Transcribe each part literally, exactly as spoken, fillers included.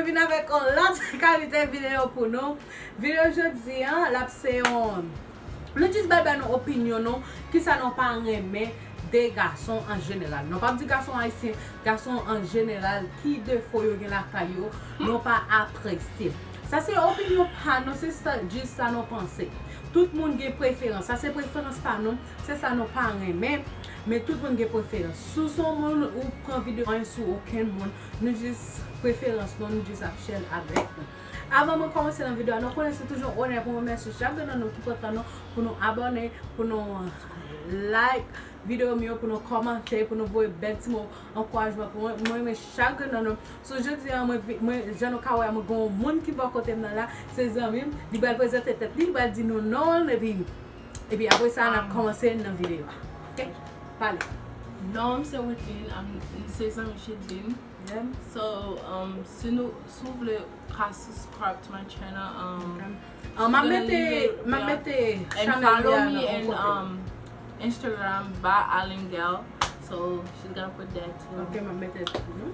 Vin avèk yon lòt kalite videyo pou nou. Videyo jodi an, l ap se yon, nou jis bay bay nou opinyon nou, kisa nou pa renmen de gason an jeneral. Nou p ap di gason ayisyen, gason an jeneral, ki defo yo gen lakay yo, nou pa apresye. Sa se opinyon pa nou, se sa, jis sa nou panse. Tout moun gen preferans. Sa se preferans pa nou, se sa nou pa renmen. Men tout moun gen preferans. Si w se yon moun ou pran videyo anyen sou okenn moun, nou jis preferans nou, nou jis ap share l avèk nou. Avan mwen kòmanse nan videyo a, nou konnen se toujou yon onè pou mwen remèsye chak grenn nan nou ki pran tan nou pou nou abòne, pou nou like videyo m yo, pou nou kòmante, pou nou voye bèl ti mo ankourajman pou mwen. Mwen renmen chak grenn nan nou. So, jodi a, mwen, vi- mwen, jan nou ka wè, mwen gen yon moun ki bò kote m nan la, se zanmi m. Li pral prezante tèt li, li pral di nou non l, epi, epi apre sa, n ap kòmanse nan videyo a. Ok? Pale. Non, m se Wideline, am- m se zanmi Chidline. So, um, si nou, si w vle, ka subscribe to my channel. Um, Um, m ap mete, m ap mete and follow me and um, Instagram by Allen Gal. So she's gonna put that too. Ok, m ap mete l pou nou.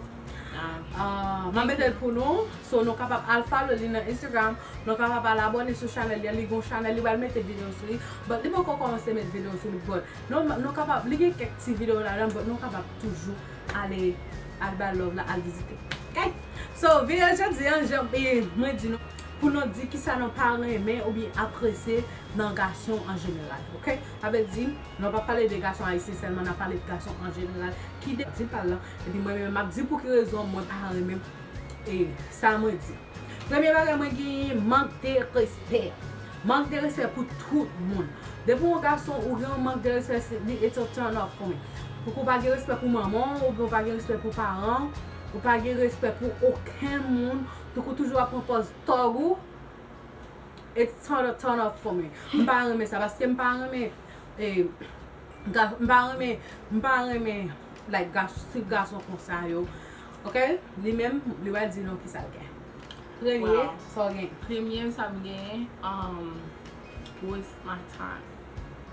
Um, Ah, m ap mete l pou nou. So, nou kapab al follow li nan Instagram. Nou kapab al abòne sou chanèl li. Li gon chanèl, li pral mete videyo sou li. But li poko kòmanse met videyo sou li. But nou, nou kapab, li gen kèk ti videyo ladan, but nou kapab toujou ale, al bay love la, al vizite. Ok? So, videyo jodi an, jan e, mwen di nou, pou nou di kisa nou pa renmen oubyen apresye nan gason an jeneral. Ok? Sa vle di, nou pa pale de gason ayisyen sèlman, n ap pale de gason an jeneral. Ki de di pa la, epi mwen menm m ap di pou ki rezon mwen pa renmen e sa mwen di. Premye bagay mwen genyen mank de respè. Mank de respè pou tout moun. Depi yon gason ou gen yon mank de respè, se- li it's a turn off pou mwen. Pou ou pa gen respè pou manman w, ou pa gen respè pou paran w, ou pa gen respè pou okenn moun, pou ou toujou ap pran pòz tòg ou, it's turn, turn off pou mwen. M pa renmen sa, paske m pa renmen, eh, ga- m pa renmen, m pa renmen, like, gas- tip gason konsa yo. Ok? Li menm, li va di nou kisa l gen. Premye, Wow. Sa w gen. Premye sa m gen, um, waste my time.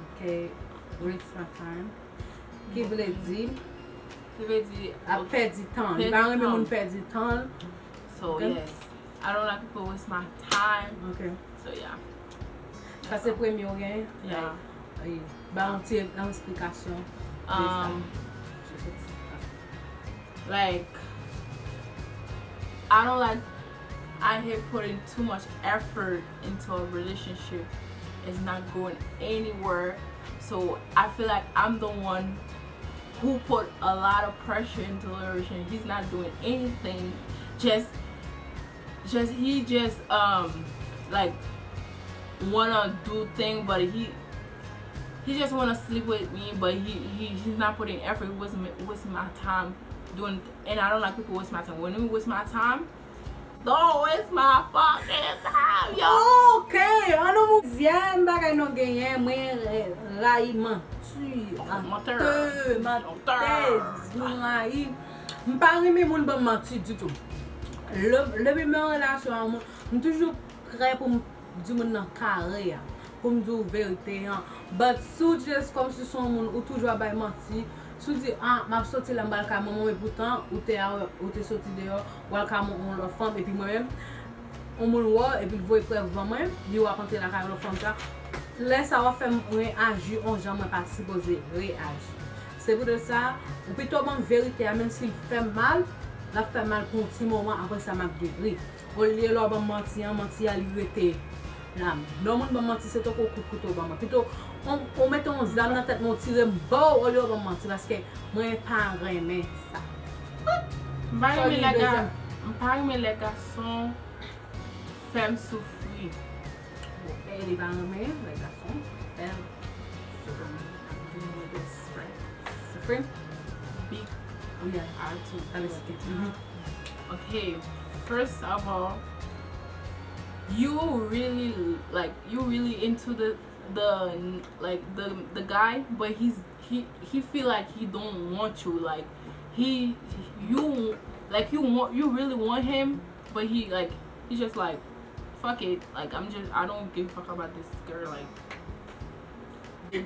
Ok, waste my time. Ki vle di, Ki vle di, ap ok, pèdi tan. Li Pèdi pa renmen tan. Moun pèdi tan. So Ok. Yes, I don't like people waste my time. Ok. So yeah. Sa se premye w gen. Yeah. Like, ba yon ti esplikasyon. De sa. Um, like, I don't like, I hate putting too much effort into a relationship. It's not going anywhere. So I feel like I'm the one who put a lot of pressure into the relationship. He's not doing anything. Just, just he just um like wanna do thing, but he he just wanna sleep with me, but he he he's not putting effort. He was wasting my time doing, and I don't like people waste my time. When you waste my time, don't waste my fucking time, yo. Ok, an nou mou. Dezyèm bagay nou genyen, mwen eh, rayi manti. Mantè. Mantè, mantèz, mwen rayi. M pa renmen moun ban m manti ditou. Lè lè m nan relasyon an, mwen, m toujou prè pou m di moun nan kare a, pou m di w verite an. But si w just kòmsi se yon moun ou toujou ap bay manti, si w di, ah, m ap soti la, m pral kay manman m, epoutan ou te a, ou te soti deyò, w al kay yon lòt fanm, epi mwen menm, yon moun wè w, epi l voye prèv ban mwen, li wè w ap antre lakay lòt fanm sa. Lè sa w ap fè m reyaji yon jan mwen pa sipoze reyaji. Se poutèt sa, ou pito ban m verite a, menm si l fè m mal, l ap fè m mal pou yon ti moman, apre sa m ap geri. Olye lè w ban m manti an, manti a li rete la. Lè yon moun ban m manti, se tankou w kout kouto ban mwen. Pito, on- ou mete yon zam nan tèt mwen, ou tire m ba w, olye w ban m manti, paske mwen pa renmen sa. M pa So, renmen li lè ga- dezam. M pa renmen lè gason fè m soufri. E li pa renmen lè gason fè l soufri. Soufri? Big Yeah. attitude. Alèz, mhm. Okay, first of all, you really like you really into the the like the the guy, but he's he he feel like he don't want you. Like he you like you want you really want him, but he like he just like fuck it. Like I'm just I don't give a fuck about this girl. Like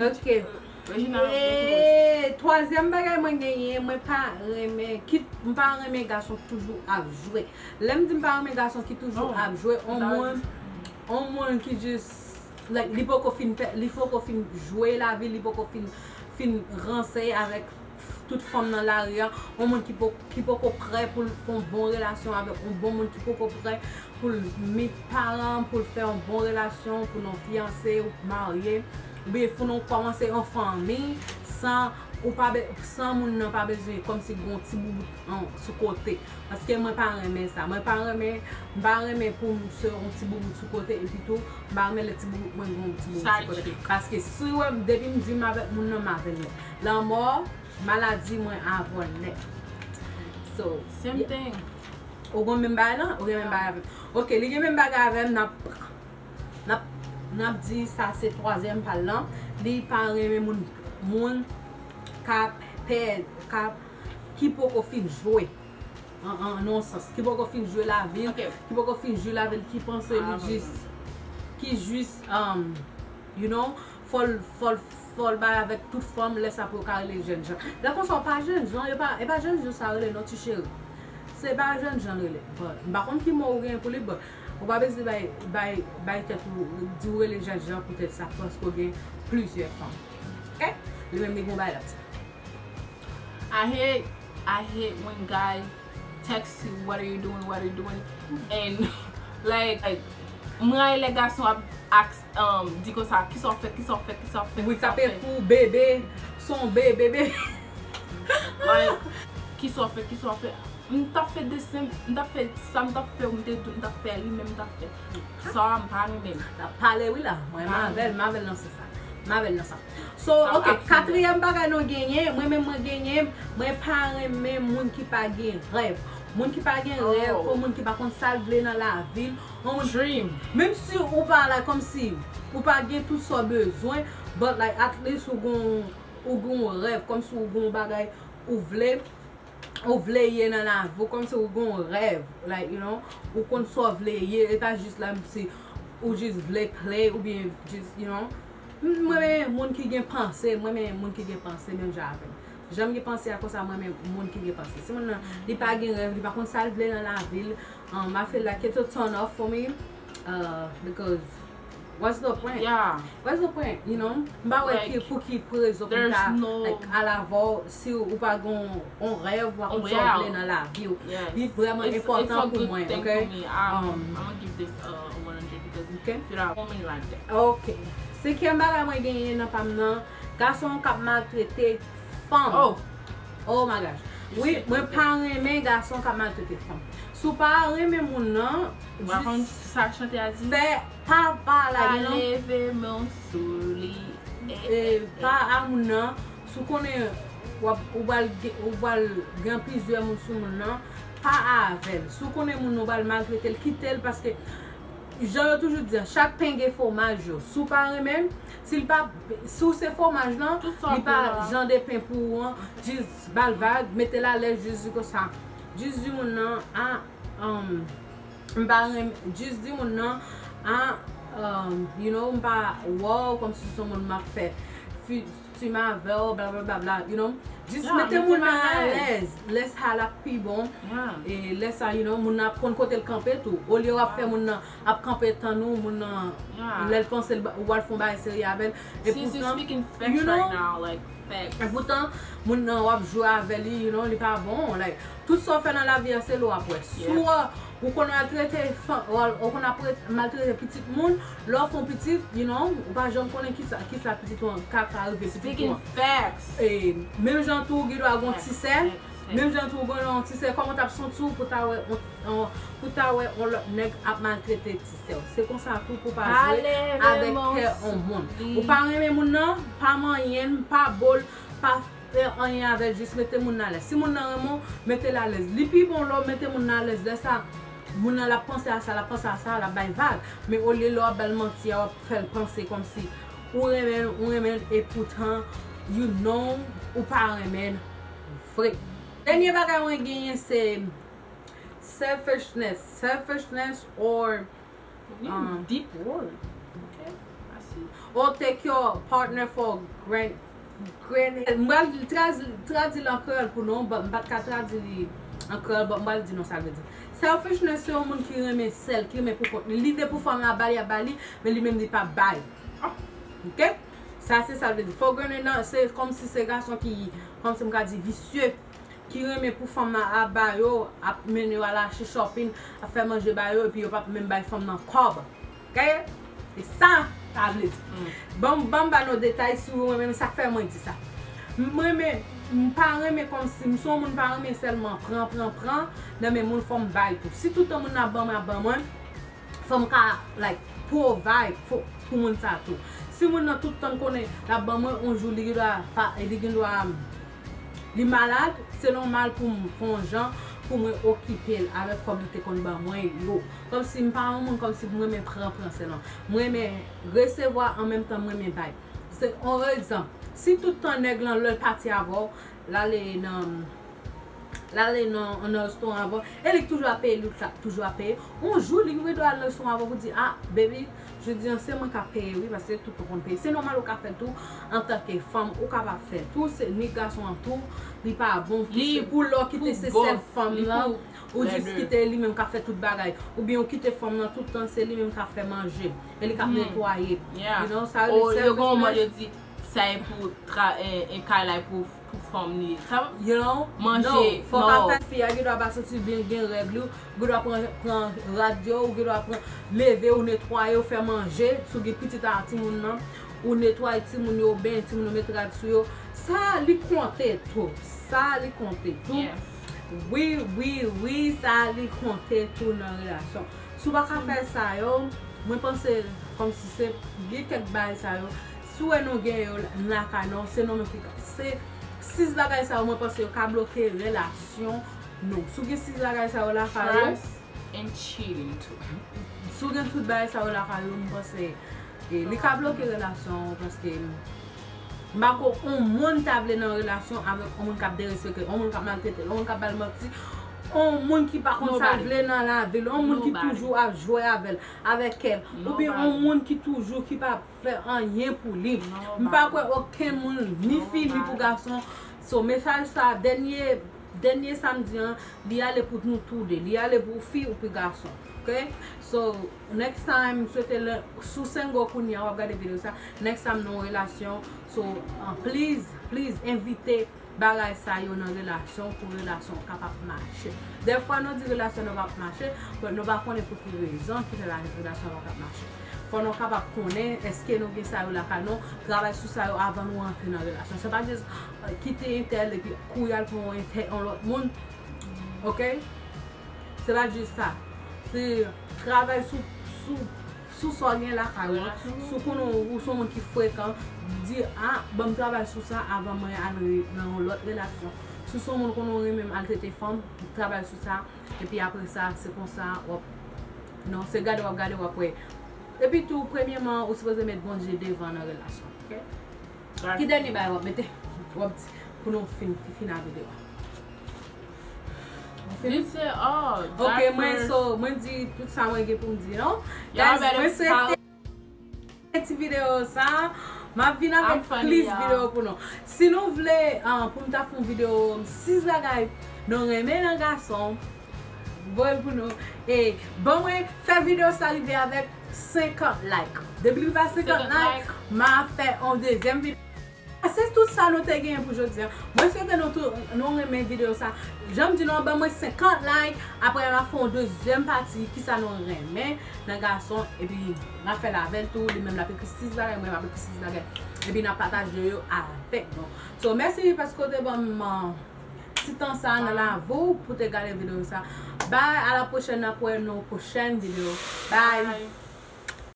Ok. Reginald, what you want? E twazyèm bagay mwen genyen, mwen pa renmen, ki, m pa renmen gason ki toujou ap jwe. Lè m di m pa renmen gason ki toujou ap jwe, on moun, on moun ki jis, like, li poko fin, li poko fin jwe lavi, li poko fin, fin ranse avèk tout fanm nan lari a, on moun ki po-, ki poko prè pou l fè yon bon relasyon avèk yon bon moun, ki poko prè pou l meet paran, pou l fè yon bon relasyon, pou nou fiyanse ou marye, oubyen pou nou kòmanse yon fanmi san ou pa be-, san moun nan pa bezwen kòmsi gon ti boubout an, sou kote. Paske mwen pa renmen sa. Mwen pa renmen, m pa renmen pou m se yon ti boubout sou kote, epi tou, m pa renmen lè ti boubout mwen gon ti boubout sou kote. Paske si w wè m, depi m di m avèk moun nan, m avè l nèt. Lanmò, maladi mwen avè l nèt. So, same thing. Ou gon menm bagay lan? Ou gen menm bagay avè m? Ok, li gen menm bagay avè m, n ap, n ap, n ap di sa se twazyèm pa l lan. Li pa renmen moun, moun k ap pè, k ap, ki poko fin jwe. An, an, nan yon sans. Ki poko fin jwe lavi l, ki poko fin jwe lavi l, ki panse li jis, ki jis, um, you know, fò l, fò l, fò l bay avèk tout fanm, lè sa pou yo ka rele jènjan. Lè konsa, w pa jènjan, e pa, e pa jènjan sa rele, non, ti cheri. Se pa jènjan l rele. But, m pa konn ki mo ou gen pou li, but, ou pa bezwen bay, bay, bay tèt ou, di w rele jènjan poutèt sa, paske w gen plizyè fanm. Ok? Li menm, li gon bagay l ap di. I hate, I hate when guy text you, "What are you doing? What are you doing?" And, like, like, mwen rayi lè gason ap ask, um, di konsa, "Kisa w fè, kisa w fè, kisa w fè, kisa w fè?" Wi, tape pou bebe, son bebe, bebe. Like, "Kisa w fè, kisa w fè?" M t ap fè desen, m t ap fè sa, m t ap fè, m te, m t ap fè li, men m t ap fè sa, m pa renmen. L ap pale wi la. Mwen, m avè l, m avè l nan sans sa. M avè l nan sa. So, ok, katriyèm bagay nou genyen, mwen menm mwen genyen, mwen pa renmen moun ki pa gen rèv. Moun ki pa gen rèv, oh, ou moun ki pa konn sa l vle nan lavi l, yon moun, dream. Menm si ou pa la kòmsi, ou pa gen tout sa w bezwen, but, like, at least ou gon, ou gon rèv, kòmsi ou gon bagay ou vle, ou vle ye nan lavi w, kòmsi ou gon rèv, like, you know, ou konn sa w vle ye, e pa jis la, si ou jis vle play, oubyen jis, you know. M, mwen renmen moun ki gen panse, mwen renmen moun ki gen panse menm jan avè m. Jan m gen panse a konsa, mwen renmen moun ki gen panse. Si moun nan, li pa gen rèv, li pa konn sa l vle nan lavi l, um, I feel like it's a turn off for me, uh, because what's the point? Yeah. What's the point, you know? M pa wè, like, ki, pou ki rezon pou m ta, like, al avè w si ou pa gon on rèv, ou pa konn sa w vle nan lavi w. Li vrèman enpòtan pou mwen, ok? Um, I'm gonna give this, uh, a one hundred because, ok, you know, a woman like that. Ok. Senkyèm bagay mwen genyen nan pa m nan, gason k ap maltrete fanm. Oh. Oh my gosh. Wi, mwen pa renmen gason k ap maltrete fanm. Si w pa renmen moun nan, jis sa chante a di, fè pa, pa la, you know. Pa leve men w sou li. E pa a moun nan, si w konnen w ap, ou pral gen, ou pral gen plizyè moun sou moun nan, pa avè l. Si w konnen moun nan w pral maltrete l, kite l, paske jan yo toujou di a, chak pen gen fwomaj yo. Si w pa renmen l, si l pa, si w se fwomaj lan, li pa jan de pen pou ou an, jis ba l vag, mete l alèz, jis di konsa. Jis di moun nan, a, um, m pa renmen, jis di moun nan, a, um, you know, m pa wè w kòmsi se yon moun m ap fè fi-, Ti m avè w, bla, bla, bla, bla, you know. Jis mete moun nan alèz. Lè sa l ap pi bon. E lè sa, you know, moun nan ap konn kote l kanpe tou. Olye w ap fè moun nan ap kanpe tann ou, moun nan, lè l panse l ba-, ou pral fè yon bagay serye avè l. E poutan, you know, e poutan, moun nan w ap jwe avè li, you know, li pa bon. Like, tout sa w fè nan lavi a, se lè w ap wè. Si w, ou konn maltrete fan-, ou, ou konn ap maltrete pitit moun, lè w fè yon pitit, you know, ou pa janm konnen kisa, kisa pitit ou an ka, ka rive pitit ou an. Speaking facts. E, menm jan tou, ou gen dwa gon ti sè, menm jan tou, ou gen yon ti sè, kòman w t ap santi w pou ta wè, on, on, pou ta wè on lòt nèg ap maltrete ti sè w? Se konsa tou pou w pa jwe avèk kè on moun. Ou pa renmen moun nan, pa manyen l, pa bo l, pa fè anyen avè l, jis mete moun nan alèz. Si moun nan renmen w, mete l alèz. Li pi bon lè w mete moun nan alèz. Lè sa, moun nan l ap panse a sa, l ap panse a sa, l ap bay vag. Men olye lè w ap ba l manti a, w ap fè l panse kòmsi ou renmen l, ou renmen l, e poutan, you know, ou pa renmen l vre. Dènye bagay mwen genyen se selfishness. Selfishness or, um, deep word. Okay, I see. Or take your partner for grant-, Grenade. M pral trad-, tradui l an kreyòl pou nou, but m pa t ka tradui li an kreyòl, but m pral di nou sa l vle di. Selfishness se yon moun ki renmen sèl, ki renmen pou kont li. Li vle pou fanm nan ba li, ap ba li, men li menm li p ap bay. Ok? Sa se sa l vle di. Fo grenade nan, se kòmsi se gason ki, kòmsi m ka di, visye, ki renmen pou fanm nan ap ba yo, ap mennen yo al achte shopping, ap fè manje ba yo, epi yo p ap menm bay fanm nan kòb. Ok? E sa sa vle di. Ban m, ban m ba nou detay sou mwen menm, sa k fè mwen di sa. M renmen, m pa renmen kòmsi, m se yon moun pa renmen sèlman pran, pran, pran, nan men moun, fò m bay tou. Si tout tan moun nan ap ban mwen, ap ban mwen, fò m ka, like, provide pou, pou moun sa tou. Si moun nan tout tan konnen l ap ban mwen, yon jou li gendwa pa, li gendwa, li malad, se nòmal pou m fè yon jan pou mwen okipe l avèk kòb li te konn ban mwen yo. Kòmsi m pa yon moun kòmsi m renmen pran, pran sèlman. M renmen resevwa an menm tan m renmen bay. Se yon egzanp. Si tout tan nèg lan lè l pati avè w, l ale nan, l ale nan, nan restoran avè w, e li k toujou ap peye, li k toujou ap peye. Yon jou, li gendwa al nan restoran avè w pou di, "Ah, baby, jodi an se mwen k ap peye, wi, paske tout moun konn peye." Se nòmal ou ka fè l tou, antanke fanm, ou kapab fè l tou, se ni gason an tou, li pa bon pou, se pou lè w kite se sèl fanm lan, ou jis kite li menm k ap fè tout bagay. Oubyen ou kite fanm lan tout tan, se li menm k ap fè manje, e li k ap netwaye. You know, sa rele selfishness. Yo gen yon mòd yo di, sa e pou tra-, e, e kay la e pou, pou fanm li ye. Sa, you know, manje, non, fò ka fè fi a gendwa pa santi byen, gen règ li, ou gendwa pran, pran rad yo, ou gendwa pran, leve, ou netwaye, ou fè manje, si w gen pitit a timoun nan, ou netwaye timoun yo, ou benyen timoun yo, met rad sou yo. Sa, li konte tou. Sa, li konte tou. Wi, wi, wi, sa, li konte tou nan relasyon. Si w pa ka fè sa yo, mwen panse kòmsi se gen kèk bagay sa yo. Si w wè nou gen yo lakay nou, se nou menm ki ka. Se sis bagay sa yo, mwen panse yo ka bloke relasyon nou. Si w gen sis bagay sa yo lakay ou, and cheating too. Si w gen tout bagay sa yo lakay ou, m panse, e, li ka bloke relasyon ou, paske m pa kwè yon moun ta vle nan relasyon avèk yon moun k ap derespekte l, yon moun k ap maltrete l, yon moun k ap ba l manti, yon moun ki pa konn sa l vle nan lavi l, yon moun ki toujou ap jwe avè l, avè kè l, oubyen yon moun ki toujou ki pa fè anyen pou li. M pa kwè okenn moun, ni fi, ni pou gason. So, mesaj sa, dènye, dènye samdi an, li ale pou nou tou de. Li ale pou fi ou pou gason. Ok? So, next time, m swete lè, si w single kounye a, w ap gade videyo sa, next time nan yon relasyon. So, uh, please, please, evite bagay sa yo nan relasyon pou relasyon kapab mache. Dèfwa nou di relasyon nou p ap mache, but nou pa konnen pou ki rezon ki fè la, relasyon pa p ap mache. Fò nou kapab konnen èske nou gen sa yo lakay nou, travay sou sa yo avan nou antre nan relasyon. Se pa jis, uh, kite entèl epi kouri al pran yon entèl, yon lòt moun. Ok? Se pa jis sa. Se travay sou, sou, sou sa w gen lakay ou an. Si w konnen w, ou se yon moun ki frekan, di, "Ah, ban m travay sou sa avan mwen al re-, nan yon lòt relasyon." Si w se yon moun konnen w renmen al trete fanm, travay sou sa. Epi apre sa, se konsa, w ap, non, se gade w ap gade, w ap wè. Epi tou, premyeman, ou sipoze met Bondye devan nan relasyon. Ok? Ki dènye bagay w ap mete? W ap di, pou nou fin, fin, fin a videyo a. Ou fini? This is all. Ok, mwen, so, mwen di tout sa mwen gen pou m di, non? Guys, mwen swete ti videyo sa, m ap vin avèk plis videyo pou nou. Si nou vle, ah, pou m ta fè yon videyo sis bagay nou renmen nan gason, voye l pou nou. E ban mwen fè videyo sa rive avèk senkant like. Depi li rive a senkant like, m a fè yon dezyèm videyo. Se tout sa nou te genyen pou jodi a. Mwen swete nou tou, nou renmen videyo sa. Jan m di nou an, ban mwen senkant like. Apre, m a fè yon dezyèm pati, kisa nou renmen nan gason. Epi, m a fè l avè l tou. Li menm, l ap ekri sis bagay, mwen, m ap ekri sis bagay. Epi, n ap pataje yo avèk nou. So, mèsi paske w te ban m, uh, ti tan sa nan lavi w pou te gade videyo sa. Bye, a la pwochèn, n ap wè nan yon pwochèn videyo. Bye.